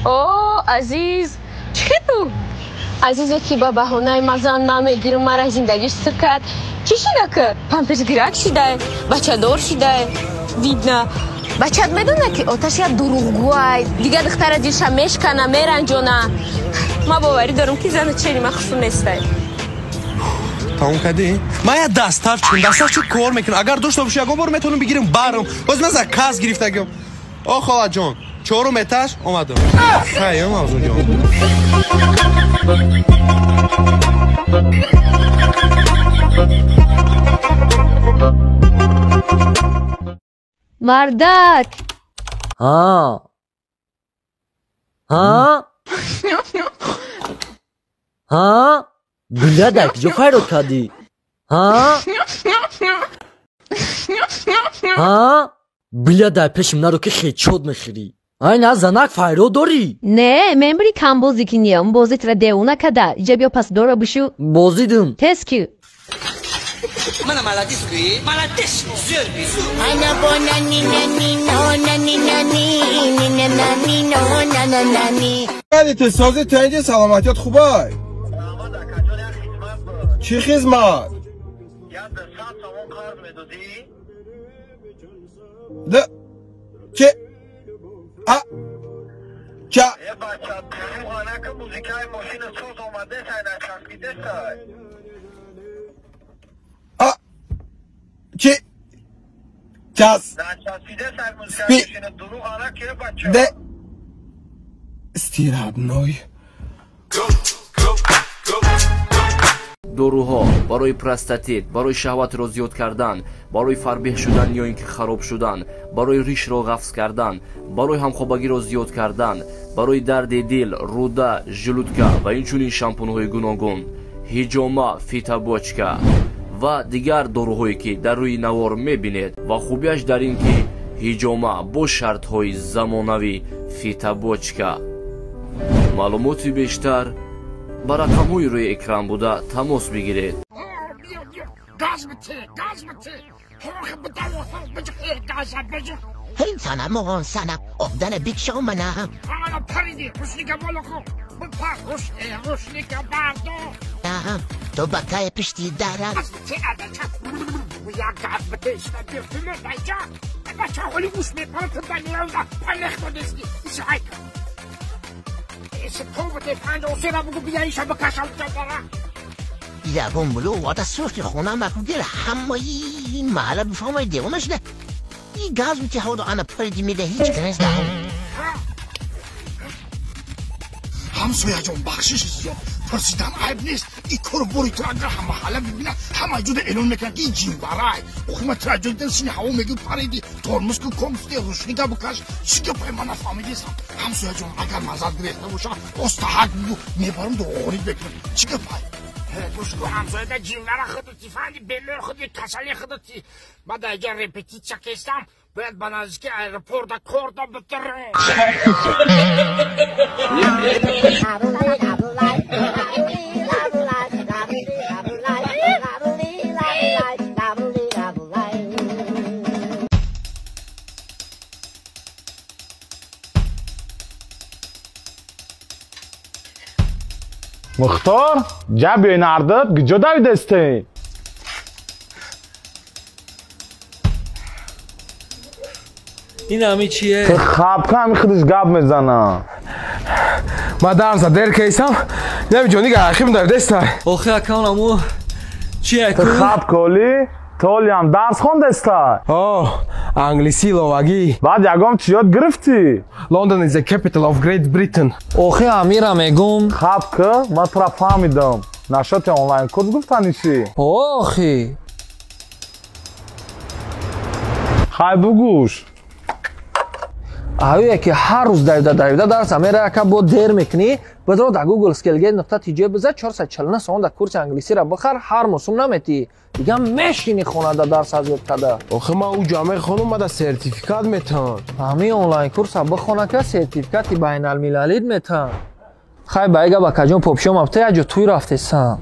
О, Азиз, чӣ ту? Азизе ки ба баҳонаи мазан намегирам, мара зиндагиш сир кард. Чӣ шида ки? Памперсгирак шидай, бачадор шидай. Видно. Бачат медона ки оташ як дурӯғгӯай, дигар духтара дилша мешкана, меранҷона. Ма боварӣ дорам ки зану чени ма хусум нестай. Тамом кардӣ? Ман як дастафчун, дастафчун кор мекунам. Агар дошта бошӣ, ягон бор метавонам бигирам барам. Боз ман заказ гирифтагиам. О, холаҷон, чорум этаж омадам. Хайр, мавзунҷон. Мардак! Ҳа? Ҳа? Ҳа? Бля, дар куҷо файрод кардӣ? Ҳа? Ҳа? Бля, дар пешим наро ки хечод мехӯрӣ. Ай на занак файрод дорӣ? Не, мен бири кам бозӣ киниям, бозитра девона када. Иҷа биё пасдора бишу. Бозидим. Тез ки. Мана молодец гӯӣ, молодец, зӯр бӣ. Ана бо нани нани но нани нани ни нани но нана нани. Ту сози то инҷа саломатият хубай? Чӣ хизмат? 100 сомон қарз медодӣ? Д че а ча Е бача, дурӯға нака, музикаи мошина соз омадесай, начаспидесай. А чи час Начаспидесай музикаи Спи мошина, дурӯға нака, е бача. Д стирадной. Доруҳо барои простатит, барои шаҳватро зиёд кардан, барои фарбеҳ шудан ё ин ки хароб шудан, барои ришро ғафз кардан, барои ҳамхобагиро зиёд кардан, барои дарди дил, рӯда, желудка ва инчунин шампунҳои гуногун, ҳиҷома, фитобочка ва дигар доруҳое ки дар рӯи навор мебинед. Ва хубиаш дар ин ки ҳиҷома бо шартҳои замонавӣ, фитобочка. Маълумоти бештар ба рақамҳои рӯи экран буда тамос бигиред. Ҳин санам оғон санам, обдана бикшо манам. Ту ба кай пишти дарам. زبون بلو واتا سوخت خونه مکو گیر همه این محله بفهمه دیوانه شده. این گاز میتی هوا انا پریدی میده هیچ کنیز ده. همسایه جان بخشش زیاد پرسیدم عیب نیست. این کار باری تو اگر هم محله ببینه همه جود اعلان میکنن که این جین برای آخه من ترجیح سینه هوا میگه پریدی ترمز کو کمستی روشنیگه بکش چی گپای من نفهمیدیستم. همسایه جان اگر مزد گرفته باشه استحق بگو میبرم دو غریب بکنم چی گپای گوش کو همسایه دا جینورا خودتی فندی بلور خودی کسلی خودتی. من در اینجا رپتیتسیا کستم باید به نزدیک ایرپورت کوردا بترم. Мухтор, ҷа биёй нардиб, куҷо давидестӣ? Ин ҳами чие? Ту хапка ҳами худиш гап мезана. Ман дарса дер кайсам, намиҷони гарахим давидестай. Охи акаун аму чие Ту хап коли, толиам дарс хондестай. О, англиси ловагӣ. Баъд ягон чӣ ёд гирифтӣ? London is the capital of Great Britain. Охи амира мегум. Хап ки, ман тура фаҳмидам. Нашоти онлайн курс гуфтанишӣ. Охи. Хай бугӯш. Аюе ки ҳар рӯз давида давида дарса мера яка бо дер мекунӣ, бадро дар Google скелгет нуқта тиҷ биза 449 сомон дар курси англисиро бихар, ҳар мусум наметӣ. Дига мешини хонада дарс аз ёд када. Охи ман ӯ ҷамъ мехонам, мада сертификат метаҳанд. Ҳамин онлайн курса бихона ка сертификати байналмилалит метаҳанд. Хай ба ига ба каҷон попшиём абта як ҷо туй рафтесам.